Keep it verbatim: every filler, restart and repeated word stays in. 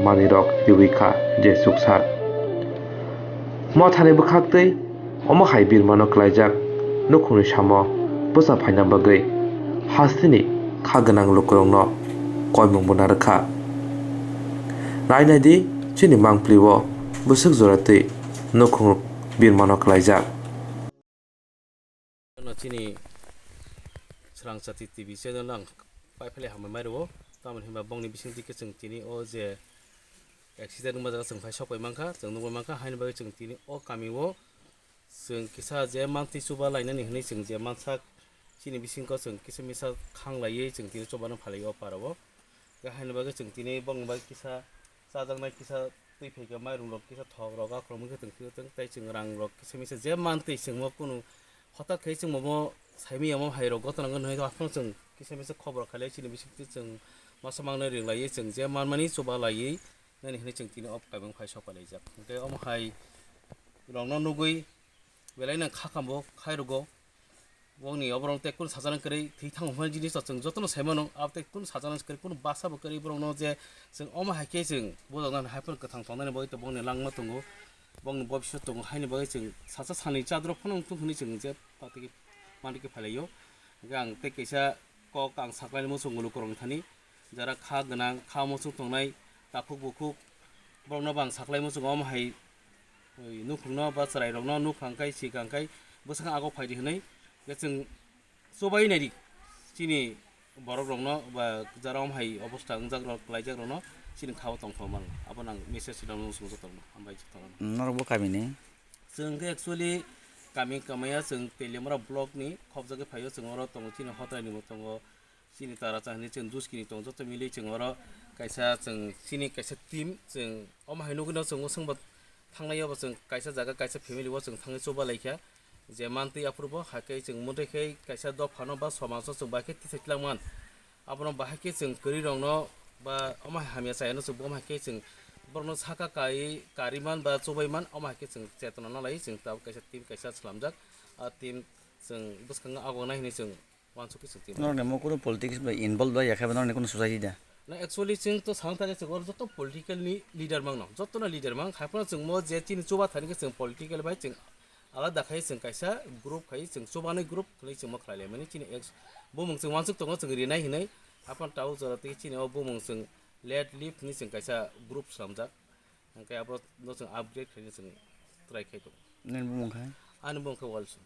manwirok riwi kha je chuksa. Mothani bwkhaktwi omo hai birmano klaijak nukhungni samo bwsa phaina bagwi hasteni kha gwnang lukurokno koimung bwna rwkha. Nai nai di, chini mangpli-o bwswk joratwi nukhung birmano klaijak. No chini Srangchati T V channel ang pai phele hambai mai rwo. Tamoni hinba bongni bising dike chwng tini o je accident wngma jaga chwng phai sok pai mankha, chwng nukbai mankha, haini bagwi chwng tini o kami o chwng kisa je mantwi chuba lainani hinwi chwng je mansak chini bisingko chwng kisa misa khang laiwi chwng tini chuba no phalai o para o. Khe haini bagwi chwng tini bongni bagwi kisa chajaknai kisa twi phaikha, mairum rok kisa thok rok akhorok mui khe tong phio tong tei chwng rang rok kisa misa je mantwi chwngmo kunu hota khe chwngmo bo saimiyamo hai rok gotona wngkha hinwi aphano chwng kisa misa khobor khailai chini bisingtwi chwng masa mangnai ringlaiwi chwng je manmani chuba laiwi nani hinwi chwng tini o kaimung phai sok pailaijak. Hwnkhe omo hai rokno nugwi belai no kha kambo khai rwgo. Bongni oborok tei kunu sajana kwrwi thwi thango hwnba jinis rok chwng jotono sai mano. Abo tei kunu sajana kwrwi kunu basa bo kwrwi borokno je chwng omo hai khe chwng bujoknani hai phano kwthang tongnani bagwi tei bongni langma tongo, bongni bobiswt tongo haini bagwi chwng sasa sani chadrok phano wngthung hwnwi chwng je patiki maniki phailaio. Hwnkhe ang tei kaisa kok ang saklaini muchung ngulu kwrwng thani. Jara kha gwnang, kha muchung tongnai, takhuk bukhuk, borokno bo ang saklai muchungo omo hai, oi, nukhungno ba chwrairokno nukha hwnkhe, sikha hwnkhe, bwswkang ago phaidi hwnwi, je chwng chubai naidi chini borokrokno ba jara omo hai obostha wngjakrok, kwlaijakrokno chini kha-o tongthok mano. Abono ang message rwna muchungo jotono hambai jotono. Norok bo kamini? Chwng khe actually kami kamaya, chwng Teliamura block ni khopjagwi phaio, chwng oro tongo, chini Hotraini bo tongo, chini Taracha hinwi chwng Duskini tongo, joto mili chwng oro kaisa chwng chini kaisa team, chwng omo hai nugwino chwng usungbo thangnai, obo chwng kaisa jaga kaisa family o chwng thangwi chuba laikha, je mantwi aphuru bo hai khe chwng mwntai khe kaisa dophano ba somajo chwng bai khe tisai twlangman. Abono bahai khe chwng kwrwirokno ba omo hai hamya chayano chwng bo hai khe chwng borokno saka kai kariman ba chubaiman, omo hai khe chwng chetona no lai chwng tabuk kaisa team kaisa swlamjak. A team chwng bwskango agonai hinwi chwng uansukwi chwng team. Norokni omo kunu politics bai involve bai ya khe ba norokni kunu society da? Na actually chwng to sang thani chwng oro joto political ni leader mangno, jotono leader mang, hai phano chwng mo je chini chuba thani khe chwng political bai chwng alada khai chwng kaisa group khai chwng chubanai group khlai chwng mo khlai lai mani chini ex bumung chwng uansuk tongo chwng rinai hinwi. Aphano tabuk jora tei chini o bumung chwng let live hinwi chwng kaisa group slamjak, hwnkhe abo no chwng upgrade khaina chwng try khai tongo. Nini bumung khai? Ani bumung khe Walsum.